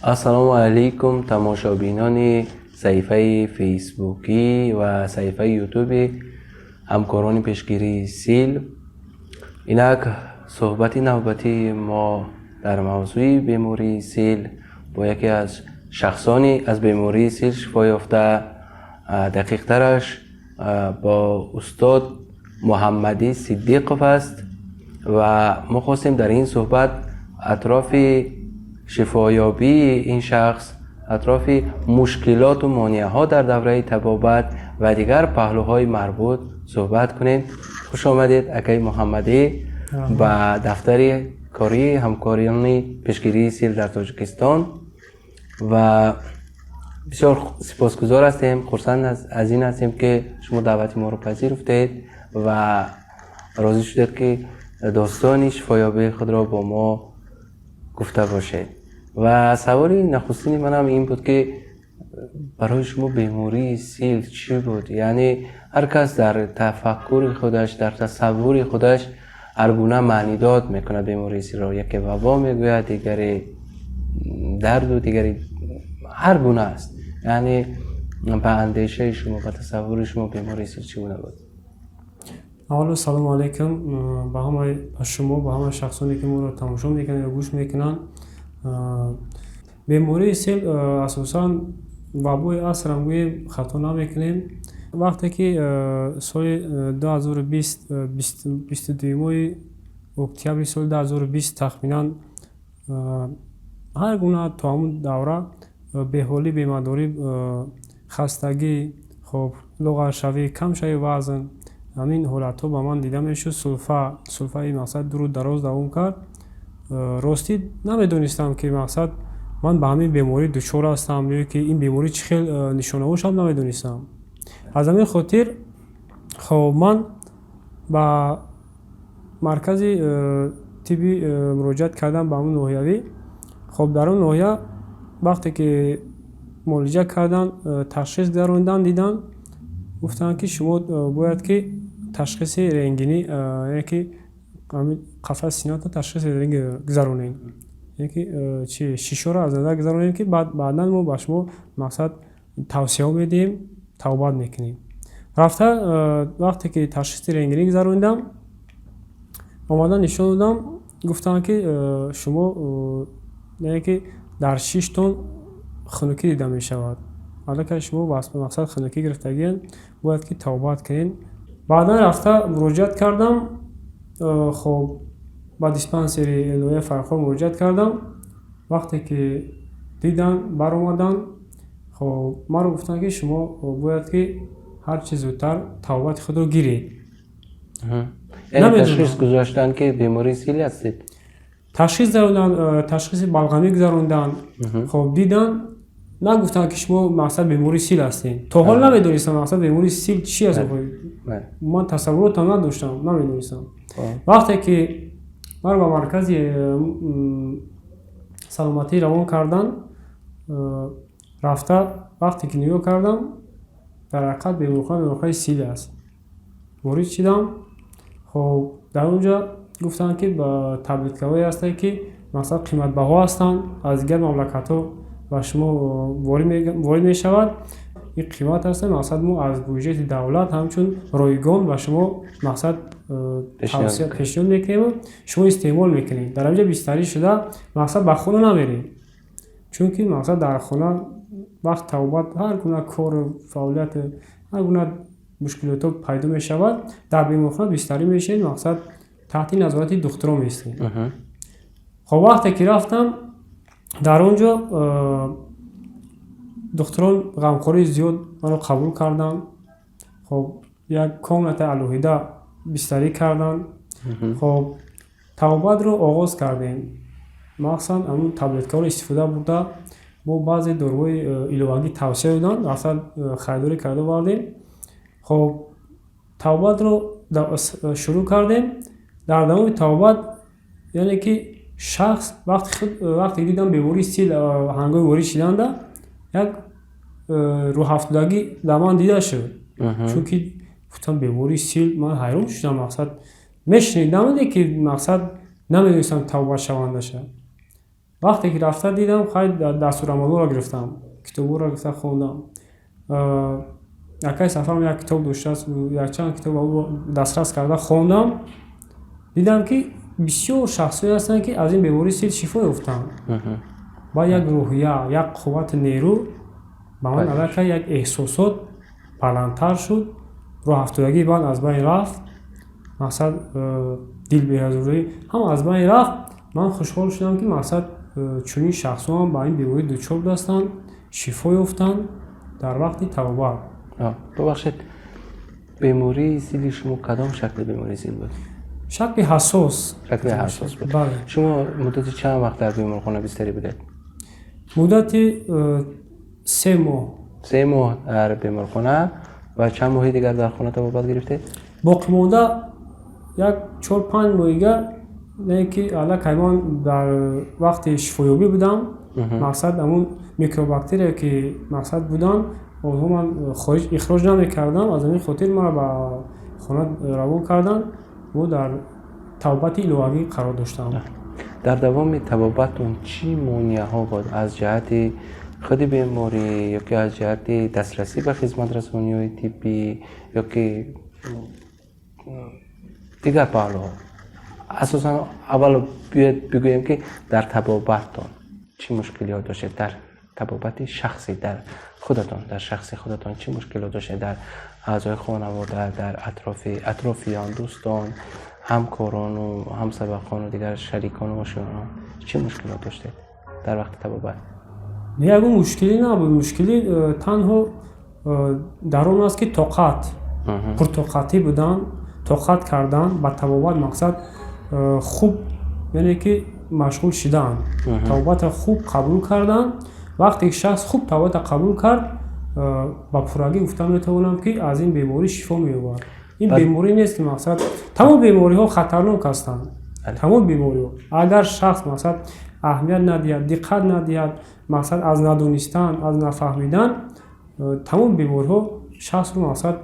Ассалому алайкум, тамошобинони саҳифаи фейсбукӣ ва саҳифаи ютуби ҳамкорони пешгирии сил. Инак, суҳбати навбатии мо дар мавзӯи бемории сил бо яке аз шахсони аз бемории сил шифо ёфта, дақиқтараш бо устод Муҳаммадӣ Сиддиқов аст. Ва мо хостем дар ин суҳбат атрофи шифоёбии ин шахс, атрофи мушкилоту монеаҳо дар давраи табобат ва дигар паҳлӯҳои марбут суҳбат кунем. Хуш омадед, акаи Муҳаммадӣ, ба дафтари кории ҳамкорони пешгирии сил дар Тоҷикистон. Ва бисёр сипосгузор ҳастем, хурсанд аз ин ҳастем, ки шумо даъвати моро пазируфтед ва розӣ шудед, ки достони шифоёбии худро бо мо гуфта бошед. Ва саволи нахустини манам ин буд, ки барои шумо бемории сил чӣ буд? Яъне ҳар кас дар тафаккури худаш, дар тасаввури худаш ҳар гуна маънидод мекунад бемории силро. Яке вабо мегӯяд, дигаре дарду, дигаре ҳар гуна аст. Яъне ба андешаи шумо, ба тасаввури шумо бемории сил чӣ гуна буд? Аввало, салому алайкум ба ҳамаи, ба шумо, ба ҳамаи шахсоне, ки моро тамошо мекунанд ё гӯш мекунанд. Бемории сил асосан вабои асрам гӯем, хато намекунем. Вақте ки соли 2020, 22-юми октябри соли 2020 тахминан, ҳар гуна то ҳамун давра беҳолӣ, бемадорӣ, хастагӣ, хоб, лоғаршавӣ, камшавии вазн, ҳамин ҳолатҳо ба ман дида мешуд. Сулфа, сулфаи мақсад 2 рӯз дароз давом кард. Ростӣ, намедонистам, ки мақсад ман ба ҳамин беморӣ дучор ҳастам ё ки ин беморӣ чӣ хел нишонаҳошам намедонистам. Аз ҳамин хотир, хоб, ман ба маркази тиббӣ муроҷиат кардам, ба ҳамун ноҳиявӣ. Хоб, дар он ноҳия вақте ки муолиҷа карданд, ташхис гузаронданд, диданд, гуфтанд, ки шумо бояд ки ташхиси рентгенӣ, яъне ки қафаси синаатро ташхиси рентгенӣ гузаронем, яъне ки чи шишоро аз назар гузаронем, ки баъдан мо ба шумо мақсад тавсияҳо медиҳем, табобат мекунем. Рафта, вақте ки ташхиси рентгенӣ гузаронидам, омада нишон додам, гуфтанд, ки шумо, яъне ки дар шиштон хунукӣ дида мешавад, аллакай шумо мақсад хунукӣ гирифтагиен, бояд ки табобат кунед. Баъдан рафта муроҷиат кардам, хоб, ба диспансери ноҳияи Фархор муроҷиат кардам. Вақте ки диданд, баромаданд, хоб, маро гуфтанд, ки шумо бояд ки ҳарчи зудтар табобати худро гиред. Яъне ташхис гузоштанд, ки бемории сил ҳастед? Ташхис гузаронданд, ташхиси балғамӣ гузаронданд. Хоб, диданд, нагуфтанд, ки шумо мақсад бемории сил ҳастед. То ҳол намедонистам, мақсад бемории сил чи аст. Ман тасаввуротам надоштам, намедонистам. Вақте ки маро ба маркази саломатӣ равон карданд, рафта вақте ки нигоҳ кардам, дар ҳақиқат беморхона беморхонаи сил аст. Ворид шидам. Хоб, дар он ҷо гуфтанд, ки таблеткаҳое ҳастанд, ки мақсад қиматбаҳо ҳастанд, аз дигар мамлакатҳо ба шумо ворид мешавад, ин қимат аст, мақсад мо аз буҷети давлат ҳамчун ройгон ба шумо мақсад пешниҳод мекунем, шумо истеъмол мекунед. Дар ҳаминҷо бистарӣ шуда, мақсад ба хона намерем, чунки мақсад дар хона вақт табобат ҳар гуна кору фаъолият, ҳар гуна мушкилотҳо пайдо мешавад. Дар беморхона бистарӣ мешавед, мақсад таҳти назорати духтурон меистем. Хоб, вақте ки рафтам, дар он ҷо духтурон ғамхории зиёд маро қабул карданд. Хоб, як комнатаи алоҳида бистарӣ карданд. Хоб, табобатро оғоз кардем. Махсусан ҳамун таблеткаҳоро истифода бурда, бо баъзе доруҳои иловагӣ тавсия доданд, рафта харидорӣ карда овардем. Хоб, табобатро шурӯъ кардем. Дар давоми табобат, яъне ки шахс вақте дидам бемории сил, ҳангоми ворид шиданда як рӯҳафтодагӣ дар ман дида шуд, чунки гуфтам, бемории сил, ман ҳайрон шудам. Мақсад мешунидам, ки мақсад намедонистам табобатшавандаша. Вақте ки рафта дидам, хай, дастурамалҳоро гирифтам, китобҳоро гирифта хондам. Акаи Сафарам як китоб доштааст, якчанд китоб дастрас карда хондам. Дидам, ки бисёр шахсҳое ҳастанд, ки аз ин бемории сил шифо ёфтанд. Баъд як рӯҳия, як қуввати нерӯ ба ман аллакай, як эҳсосот баландтар шуд, рӯҳафтодагии баъд аз байн рафт, мақсад, дилбеҳазорӣ ҳама аз байн рафт. Ман хушҳол шудам, ки, мақсад, чунин шахсҳоам ба ин беморӣ дучор будастанд, шифо ёфтанд дар вақти табобат. Бубахшед, бемории сили шумо кадом шакли бемории сил буд? Шакли ҳассос. Шакли ҳассос буд. Шумо муддати чанд вақт дар беморхона бистарӣ будед? Муддати 3 моҳ. 3 моҳ дар беморхона ва чанд моҳи дигар дар хона табобат гирифтед? Боқимонда як 4-5 моҳ дигар, не ки аллакай ман дар вақти шифоёбӣ будам. Мақсад, ҳамун микробактерия, ки, мақсад, буданд, онҳо ман хориҷ ихроҷ намекардам. Аз ҳамин хотир маро ба хона равон карданд. Мо дар табобати иловагӣ қарор доштам. Дар давоми табобатон чӣ монеаҳо буд аз ҷиҳати худи беморӣ ё ки аз ҷиҳати дастрасӣ ба хизматрасониҳои тиббӣ ё ки дигар паҳлӯҳо? Асосан аввал биёед бигӯем, ки дар табобаттон чӣ мушкилиҳо доштед, дар табобати шахсӣ, дар худатон, дар шахси худатон чӣ мушкилот доштед, дар аъзои хонавода, дар атрофиён, дӯстон, ҳамкорону ҳамсабақону дигар шарикону ошиёнон чӣ мушкилот доштед дар вақти табобат? Ягон мушкилӣ набуд. Мушкилӣ танҳо дар он аст, ки тоқат, пуртоқатӣ будан, тоқат кардан ба табобат, мақсад, хуб, яъне ки машғул шидан, табобатро хуб қабул кардан. Вақте ки шахс хуб табобатро қабул кард, ба пуррагӣ гуфта метавонам, ки аз ин беморӣ шифо меёбад. Ин беморӣ нест, ки, мақсад, тамоми бемориҳо хатарнок ҳастанд. Тамоми бемориҳо, агар шахс, мақсад, аҳамият надиҳад, диққат надиҳад, мақсад, аз надонистан, аз нафаҳмидан, тамоми бемориҳо шахсро, мақсад,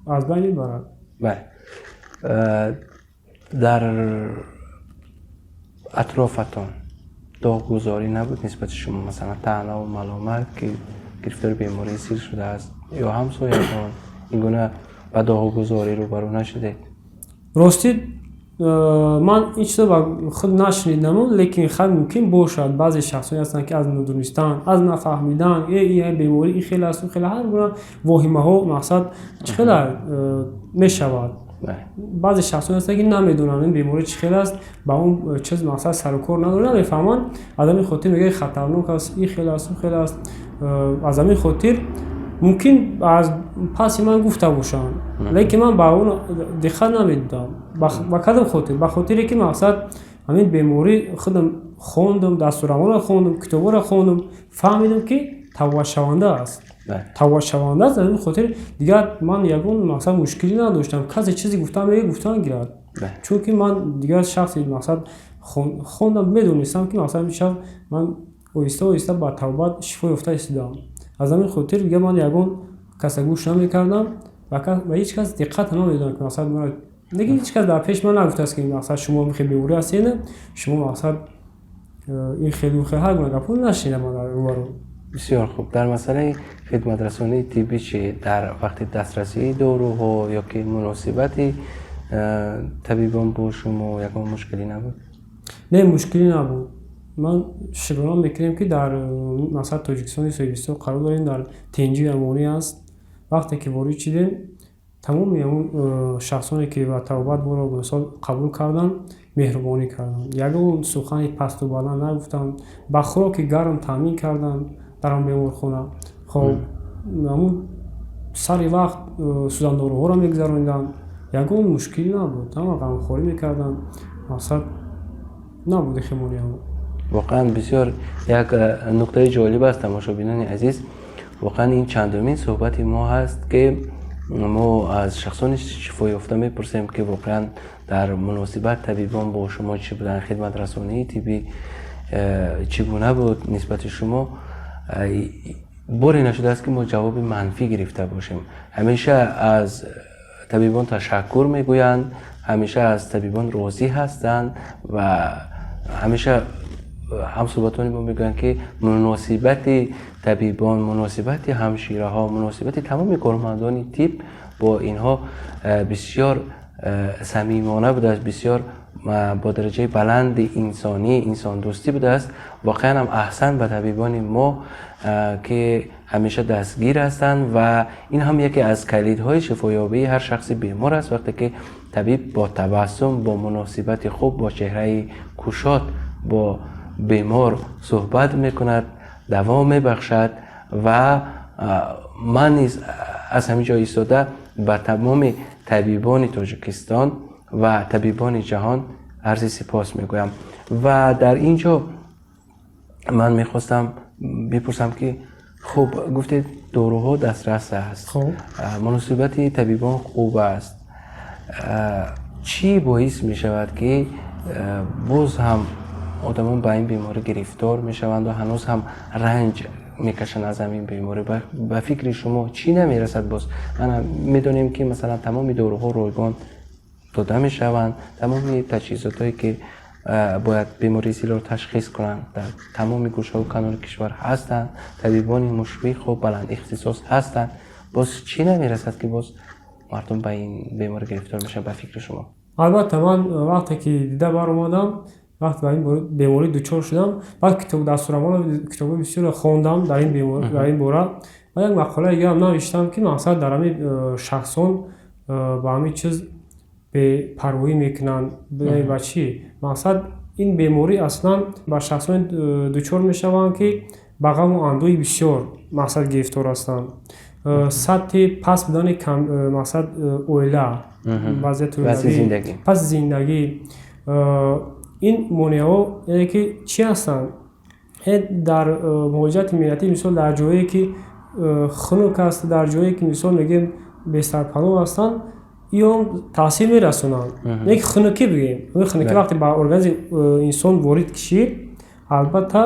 аз байн мебарад. Бале, дар атрофатон доғгузорӣ набуд нисбати шумо, масалан, таънаву маломат, ки гирифтори бемории сил шудааст, ё ҳамсоятон ин гуна ба доғгузорӣ рӯбарӯ нашудед? Ростӣ, ман ин чизо ба худ нашунидаму, лекин хай, мумкин бошад, баъзе шахсоне ҳастанд, ки аз нодонистан, аз нафаҳмидан, ин беморӣ ин хел аст, хеле ҳар гуна воҳимаҳо, мақсад, чӣ хела мешавад. Баъзе шахсоне ҳастанд, ки намедонанд ин беморӣ чӣ хел аст, ба он чиз, мақсад, сарукор надоранд, намефаҳманд. Аз ҳамин хотир мегӯяд, хатарнок аст, ин хел аст, он хел аст. Аз ҳамин хотир мумкин аз паси ман гуфта бошанд, лекин ман ба он диққат намедодам. Ба кадом хотир? Ба хотире ки, мақсад, ҳамин беморӣ худам хондам, дастурамалро хондам, китобҳоро хондам, фаҳмидам, ки табобатшаванда аст, табобатшаванда аст. Аз ҳамин хотир дигар ман ягон, мақсад, мушкилӣ надоштам. Касе чизе гуфтан мега, гуфтан гирад, чунки ман дигар шахси, мақсад, хондам, медонистам, ки, мақсад, мешав ман оҳиста оҳиста ба табобат шифо ёфта истодам. Аз ҳамин хотир дигар ман ягон каса гӯш намекардам ва ҳеҷ кас диққат намедодам, ки, мақсад, лекин ҳеҷ кас дар пеши ман нагуфтааст, ки, мақсад, шумо хел беморӣ ҳастед, шумо, мақсад, ин хел, хел, ҳар гуна гапҳо нашунидам ман дар рӯбарӯ. Бисёр хуб. Дар масъалаи хидматрасонии тиббӣ чӣ? Дар вақти дастрасии доруҳо ё ки муносибати табибон бо шумо ягон мушкилӣ набуд? Не, мушкилӣ набуд. Ман шукрона мекунем, ки дар, масалан, Тоҷикистони соҳибистиқлол қарор дорем, дар тинҷию амонӣ аст. Вақте ки ворид шудем, тамоми ҳамун шахсоне, ки ба табобат моро, мисол, қабул карданд, меҳрубонӣ карданд, ягон сухани пасту баланд нагуфтанд, ба хӯроки гарм таъмин карданд дар он беморхона. Хоб, ҳамун сари вақт сӯзандоруҳоро мегузарониданд. Ягон мушкилӣ набуд, ҳама ғамхорӣ мекарданд, мақсад, набуд хемониҳо. Воқеан бисёр як нуқтаи ҷолиб аст. Тамошобинони азиз, воқеан ин чандумин суҳбати мо ҳаст, ки мо аз шахсони шифоёфта мепурсем, ки воқеан дар муносибат табибон бо шумо чӣ буданд, хидматрасонии тиббӣ чӣ гуна буд нисбати шумо. Боре нашудааст, ки мо ҷавоби манфӣ гирифта бошем. Ҳамеша аз табибон ташаккур мегӯянд, ҳамеша аз табибон розӣ ҳастанд ва ҳамеша Ҳамсӯҳбатони мо мегӯянд, ки муносибати табибон, муносибати ҳамшираҳо, муносибати тамоми кормандони тиб бо инҳо бисёр самимона будааст, бисёр бо дараҷаи баланди инсонӣ, инсондӯстӣ будааст. Воқеан ҳам аҳсан ба табибони мо, ки ҳамеша дастгир ҳастанд, ва ин ҳам яке аз калидҳои шифоёбии ҳар шахси бемор аст, вақте ки табиб бо табассум, бо муносибати хуб, бо чеҳраи кушод бо бемор суҳбат мекунад, даво мебахшад. Ва ман низ аз ҳамин ҷо истода ба тамоми табибони Тоҷикистон ва табибони ҷаҳон арзи сипос мегӯям. Ва дар ин ҷо ман мехостам бипурсам, ки хуб, гуфтед, доруҳо дастрас аст, муносибати табибон хуб аст, чӣ боис мешавад, ки боз ҳам одамон ба ин беморӣ гирифтор мешаванд ва ҳанӯз ҳам ранҷ мекашанд аз ҳамин беморӣ? Ба фикри шумо, чӣ намерасад боз? Мана, медонем, ки масалан тамоми доруҳо ройгон дода мешаванд, тамоми таҷҳизотҳое, ки бояд бемории силро ташхис кунанд, дар тамоми гӯшаву канори кишвар ҳастанд, табибони мушфиқу баланд ихтисос ҳастанд. Боз чӣ намерасад, ки боз мардум ба ин беморӣ гирифтор мешаванд, ба фикри шумо? Албатта, ман вақте ки дида баромадам, вақте ба ин беморӣ дучор шудам, баъд китоб, дастурамал, китобҳои бисёре хондам дар ин бора ва як мақолаи дигарам навиштам, ки мақсад дар ҳамин шахсон ба ҳамин чиз бепарвоӣ мекунанд. Ба чӣ мақсад? Ин беморӣ аслан ба шахсоне дучор мешаванд, ки ба ғаму андӯҳи бисёр мақсад гирифтор ҳастанд, сатҳи паст будани мақсад оила, вазъияти паси зиндагӣ. Ин монеаҳо яъне ки чӣ ҳастанд? Дар муҳоҷирати меҳнатӣ, мисол, дар ҷое ки хунук аст, дар ҷое ки, мисол мегӯем, бесарпаноҳ ҳастанд, иён таъсир мерасонанд. Не ки хунукӣ бигӯем, хунукӣ вақте ба организми инсон ворид кишид, албатта,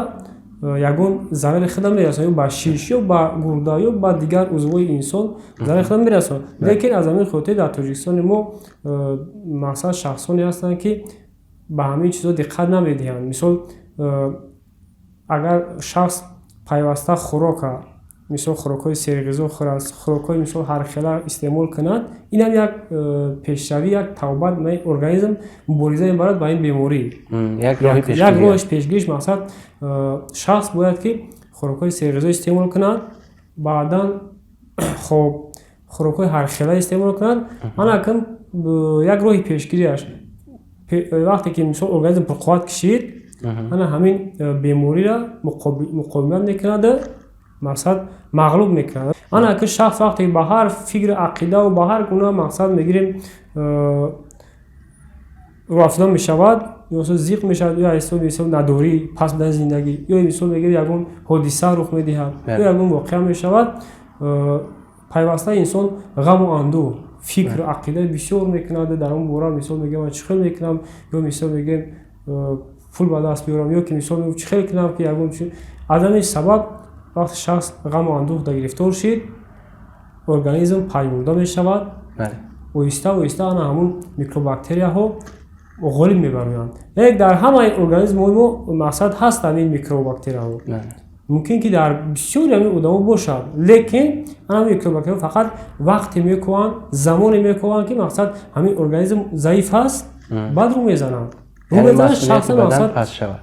ягон зарари худам мерасонад, ё ба шиш, ё ба гурда, ё ба дигар узвҳои инсон зарари худам мерасонад. Лекин аз ҳамин хотир дар Тоҷикистони мо мақсад шахсоне ҳастанд, ки ба ҳамин чизҳо диққат намедиҳанд. Мисол, агар шахс пайваста хӯрока, мисол, хӯрокҳои серғизо хӯрад, хӯрокҳои, мисол, ҳархела истеъмол кунад, инам як пешравӣ, як табобат, организм мубориза мебарад ба ин беморӣ. Як роҳи пешгириш, мақсад, шахс бояд ки хӯрокҳои серғизо истеъмол кунад, баъдан хоб, хӯрокҳои ҳархела истеъмол кунад. Ана як роҳи пешгириаш, вақте ки, мисол, организм пурқувват кишид, ана ҳамин бемориро муқовимат мекунад, мақсад, мағлуб мекунад. Ана ки шахс вақте ба ҳар фикру ақидаву ба ҳар гуна, мақсад мегирем, рӯафзо мешавад, ё зиқ мешавад, ё ҳисоби, мисол, надорӣ, паст будани зиндагӣ, ё, мисол мегирем, ягон ҳодиса рух медиҳад, ё ягон воқеа мешавад, пайваста инсон ғаму андӯҳ, фикру ақидаи бисёр мекунад дар он бора. Мисол мегӯям, ман чӣ хел мекунам, ё, мисол мегӯем, пул ба даст биёрам, ё ки, мисол, чӣ хел кунам, ки ягон. Аз ҳамин сабаб, вақте шахс ғаму андӯҳ гирифтор шид, организм пажмурда мешавад. Оҳиста оҳиста ана ҳамун микробактерияҳо ғолиб мебароянд. Яъне дар ҳамаи организмҳои мо, мақсад, ҳастанд ин микробактерияҳо. Мумкин ки дар бисёри ҳамин одамо бошад, лекин ана микробактерияҳо фақат вақте мекӯванд, замоне мекӯванд, ки, мақсад, ҳамин организм заиф аст, баъд рӯ мезананд, рӯ мезанад шахса, мақсад,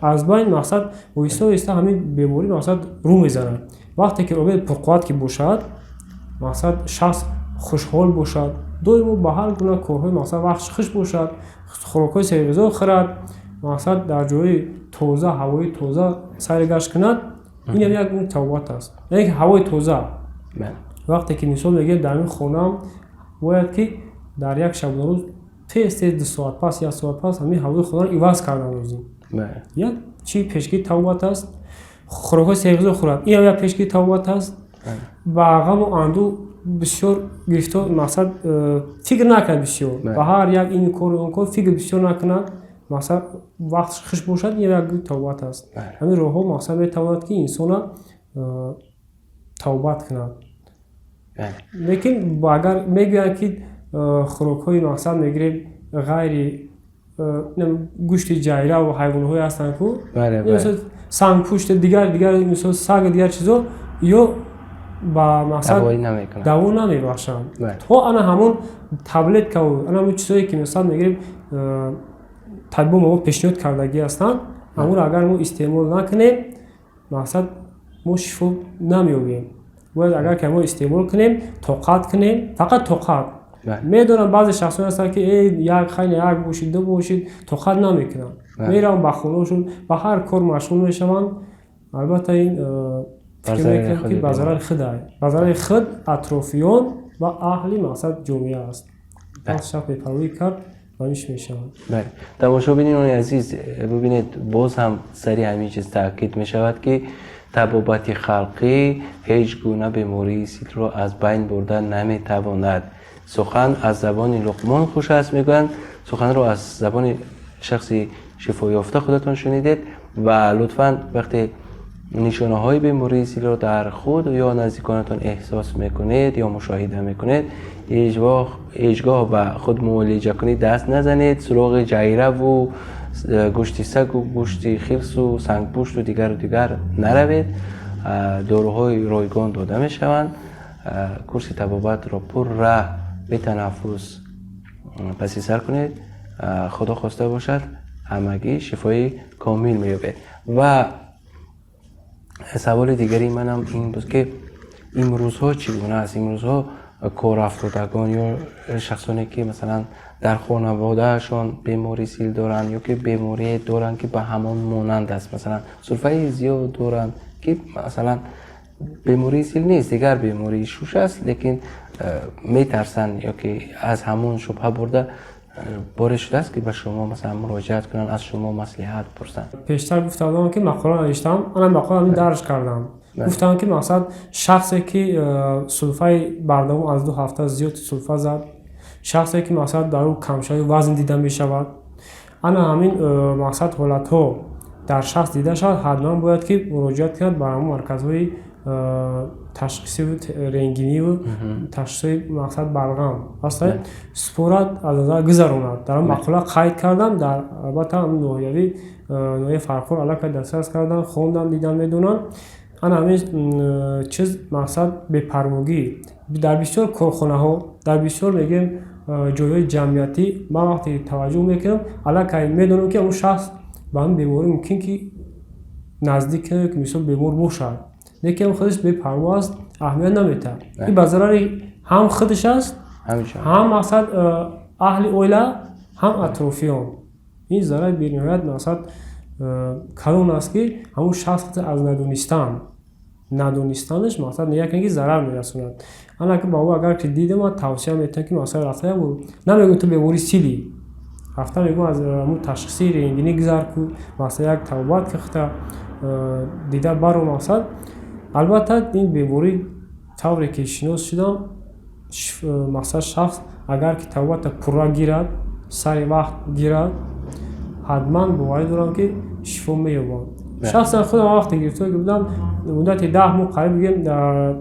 аз байн, мақсад, оҳиста оҳиста ҳамин беморӣ, мақсад, рӯ мезанад. Вақте ки организм пурқувват ки бошад, мақсад, шахс хушҳол бошад, доимо ба ҳар гуна корҳои, мақсад, вақтш хуш бошад, хӯрокҳои серғизо хӯрад, мақсад, дар ҷои тоза, ҳавои тоза сайр гашт кунад, инам як табобат аст. Яъне ки ҳавои тоза, вақте ки, мисол мегӯем, дар ин хонаам бояд ки дар як шабонарӯз тез тез 2 соат пас, як соат пас ҳамин ҳавои хонаро иваз кардан лозим. Як чи пешгири табобат аст. Хӯрокҳои серғизо хӯрад, инам як пешгири табобат аст. Ба ғаму андӯҳ бисёр гирифтор, мақсад, фикр накунад бисёр, ба ҳар як ин кору он кор фикр бисёр накунад, мақсад, вақтш хуш бошад, ин як табобат аст. Ҳамин роҳҳо, мақсад, метавонад ки инсона табобат кунад. Лекин агар мегӯянд, ки хӯрокҳои, мақсад мегирем, ғайри Гӯшти ҷайраву ҳайвонҳое ҳастанд ку, сангпушт, дигар дигар, мисол, саг, дигар чизо, ё ба мақсад даво намебахшанд. То ана ҳамон таблеткаву ана ҳамон чизое ки, мисол, мегирем, табибо мо пешниҳод кардагӣ ҳастанд, ҳамонро агар мо истеъмол накунем, мақсад, мо шифо намеёбем. Бояд агар ки мо истеъмол кунем, тоқат кунем, фақат тоқат. Медонам, баъзе шахсоне ҳастанд, ки э як хайне, як бошид, ду бошид, тоқат намекунанд, мераванд ба хонаашон, ба ҳар кор машғул мешаванд. Албатта, ин фикр мекунам, ки ба зарари худ, ба зарари худ, атрофиён ва аҳли, мақсад, ҷомеа аст. Вақт шахс бепарвоӣ кард, ба ин мешавад. Бале, тамошобинони азиз, бибинед, боз ҳам сари ҳамин чиз таъкид мешавад, ки табобати халқӣ ҳеҷ гуна бемории силро аз байн бурда наметавонад. Сухан аз забони Луқмон хуш аст, мегӯянд. Суханро аз забони шахси шифоёфта худатон шунидед ва лутфан вақте нишонаҳои бемории силро дар худ ё наздиконатон эҳсос мекунед ё мушоҳида мекунед, ҳеҷ гоҳ ба худ муолиҷакунӣ даст назанед. Суроғи ҷайраву гӯшти сагу гӯшти хирсу сангпушту дигару дигар наравед. Доруҳои ройгон дода мешаванд. Курси табобатро пурра, бетанаффус паси сар кунед. Худо хоста бошад, ҳамагӣ шифои комил меёбед. Ва саволи дигари манам ин буд, ки имрӯзҳо чӣ гуна аст? Имрӯзҳо корафтодагон ё шахсоне, ки, масалан, дар хонаводаашон бемории сил доранд ё ки беморие доранд, ки ба ҳамон монанд аст, масалан, сулфаи зиёд доранд, ки, масалан, бемории сил нест, дигар бемории шуш аст, лекин метарсанд ё ки аз ҳамон шубҳа бурда, боре шудааст, ки ба шумо, масалан, муроҷиат кунанд, аз шумо маслиҳат пурсанд? Пештар гуфтам, ки мақола навиштам, ана мақола дарҷ кардам. Гуфтам, ки, мақсад, шахсе ки сулфаи бардавом аз 2 ҳафта зиёд сулфа зад, шахсе ки, мақсад, дар ӯ камшавии вазн дида мешавад, ана ҳамин мақсад, ҳолатҳо дар шахс дида шавад, ҳатман бояд ки муроҷиат кунад ба ҳамон марказҳои ташхисиву рентгениву ташхисҳои, мақсад, балғам ҳаста, супорат, аз назар гузаронад. Дар он мақола қайд кардам. Дар, албатта, ноҳиявӣ, ноҳияи Фархор аллакай дастрас кардан, хондан, дидан, медонанд. Ана ҳамин чиз, мақсад, бепарвогӣ дар бисёр корхонаҳо, дар бисёр, мегӯем, ҷойҳои ҷамъиятӣ. Ман вақте таваҷҷӯҳ мекунам, аллакай медонам, ки ҳамон шахс ба ҳамин беморӣ мумкин ки наздик, ки, мисол, бемор бошад, лекин худаш бепарво аст, аҳамият наметиҳад. Ин ба зарари ҳам худаш аст, ҳам, мақсад, аҳли оила, ҳам атрофиён. Ин зарари бениҳоят, мақсад, калон аст, ки ҳамон шахс аз надонистан, надонистанаш, мақсад, не ки зарар мерасонад. Ана ки ба ӯ агар ки дидам, ман тавсия метиҳам, ки, мақсад, рафта як бор, намегӯям, ту бемори силӣ, рафта мегӯям, аз ҳамун ташхиси рентгенӣ гузар ку, мақсад, як табобат ки хута дида баро. Мақсад, албатта, ин беморӣ, тавре ки шинос шудам, мақсад, шахс агар ки табобата пурра гирад, сари вақт гирад, ҳатман боварӣ дорам, ки шифо меёбад. Шахсан худам вақте гирифтор будам, муддати 10 моҳ қариб бигем дар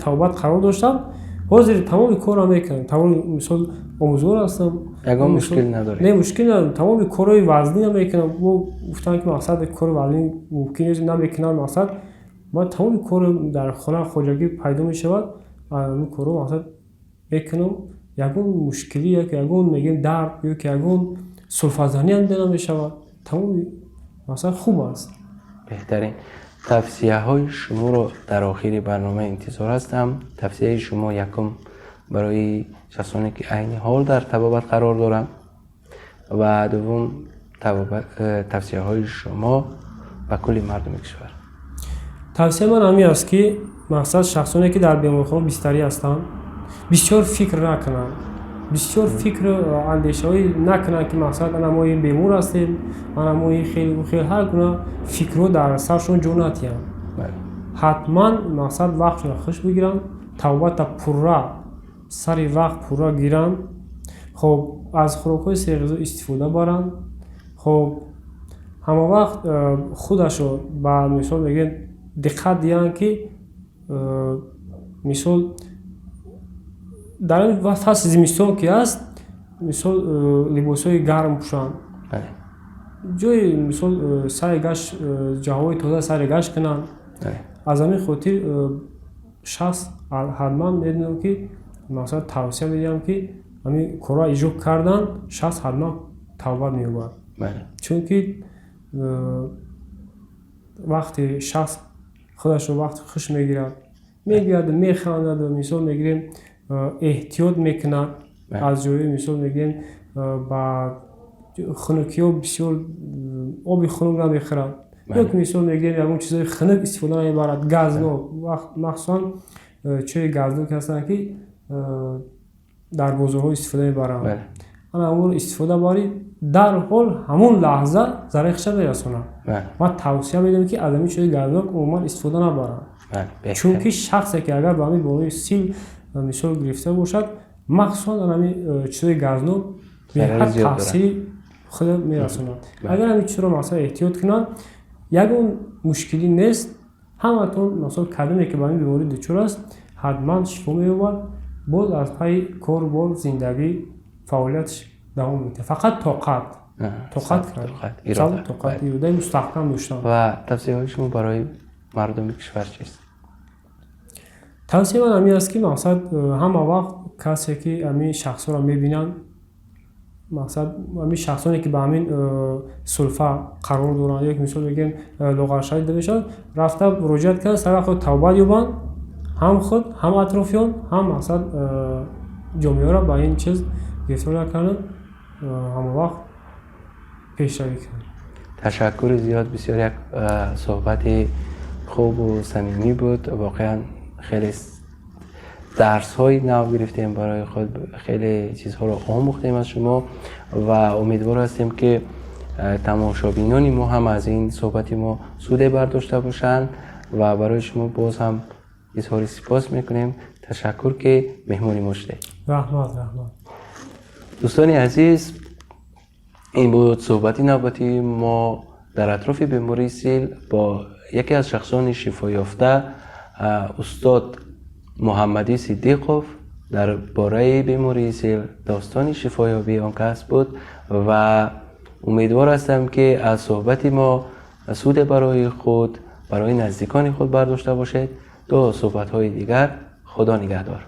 табобат қарор доштам. Ҳозир тамоми корро мекунам, тамоми, мисол, омӯзгор ҳастам. Ягон мушкил надоред? Не, мушкил надорам. Тамоми корҳои вазнина мекунам. Мо гуфтанд, ки, мақсад, кори вазнин мумкин нест, намекунам. Мақсад, ман тамоми кор дар хона, хоҷагӣ пайдо мешавад, ҳамин корҳо, мақсад, мекунам. Ягон мушкилӣ, ягон, мегӯем, дард ё ки ягон сулфазанӣ ҳам дида намешавад. Тамоми, мақсад, хуб аст. Беҳтарин. Тавсияҳои шуморо дар охири барнома интизор ҳастам. Тавсияи шумо якум барои шахсоне, ки айни ҳол дар табобат қарор доранд, ва дуввум тавсияҳои шумо ба кулли мардуми кишвар. Тавсияи ман ҳамин аст, ки, мақсад, шахсоне, ки дар беморхона бистарӣ ҳастанд, бисёр фикр накунанд, бисёр фикру андешаҳое накунанд, ки, мақсад, ана мо ин бемор ҳастем, ана мо ин хел хел, ҳар гуна фикрҳо дар саршон ҷо натиҳанд. Ҳатман, мақсад, вақтшонро хуш бигиранд, табобата пурра, сари вақт пурра гиранд. Хоб, аз хӯрокҳои серғизо истифода баранд. Хоб, ҳама вақт худашро ба, мисол, мегӯем, диққат диҳанд, ки, мисол, дар ин фасли зимистон ки аст. Мисол, либосҳои гарм пӯшанд, ҷои, мисол, сари гашт, ҷаҳвои тоза сари гашт кунанд. Аз ҳамин хотир шахс ҳатман медонам, ки мақсад тавсия медиҳам, ки ҳамин корро иҷро кардан, шахс ҳатман тавбат меёбад, чунки вақте шахс худашро вақти хуш мегирад, мегӯяд, механдад, мисол мегирем, эҳтиёт мекунад аз ҷои, мисол мегирем, ба хунукиҳо бисёр оби хунук намехӯрад ё ки, мисол мегирем, ягон чизҳои хунук истифода намебарад, газнок, махсусан чойи газнок ҳастанд, ки дар бозорҳо истифода мебаранд, ана ҳамонро истифода барӣ, дарҳол ҳамон лаҳза зарари худша мерасонад. Ман тавсия медиҳам, ки аз ҳамин чойи газнок умуман истифода набаранд, чунки шахсе ки агар ба ҳамин бемории сил, мисол, гирифта бошад, махсусан дар ҳамин чизҳои газнок беҳад таъсири худро мерасонад. Агар ҳамин чизро, масалан, эҳтиёт кунанд, ягон мушкилӣ нест. Ҳаматон, масалан, кадоме ки ба ҳамин беморӣ дучор аст, ҳатман шифо меёбад, боз аз пайи кору бор, зиндагӣ, фаъолияташ давом медиҳад. Фақат тоқат кард, тоқат, иродаи мустаҳкам доштан. Ва тавсияҳои шумо барои мардуми кишвар чист? Тавсияи ман ҳамин аст, ки мақсад, ҳама вақт касе ки ҳамин шахсҳоро мебинанд, мақсад, ҳамин шахсоне ки ба ҳамин сулфа қарор доранд ё ки, мисол мегӯем, лоғаршавӣ дида мешавад, рафта муроҷиат кунанд, сар вақт тавбат ёбанд, ҳам худ, ҳам атрофиён, ҳам, мақсад, ҷомеаро ба ин чиз гирифтор накунанд, ҳамавақт пешравӣ кунанд. Ташаккури зиёд, бисёр як суҳбати хубу самимӣ буд. Воқеан, хеле дарсҳои нав гирифтем барои худ, хеле чизҳоро омӯхтем аз шумо ва умедвор ҳастем, ки тамошобинони мо ҳам аз ин суҳбати мо суде бардошта бошанд ва барои шумо боз ҳам изҳори сипос мекунем. Ташаккур, ки меҳмони мо шудед. Раҳмат, раҳмат. Дӯстони азиз, ин буд суҳбати навбатии мо дар атрофи бемории сил бо яке аз шахсони шифоёфта, устод Муҳаммадӣ Сиддиқов. Дар бораи бемории сил достони шифоёбии он кас буд ва умедвор ҳастам, ки аз суҳбати мо суде барои худ, барои наздикони худ бардошта бошед. То суҳбатҳои дигар, Худо нигаҳдор.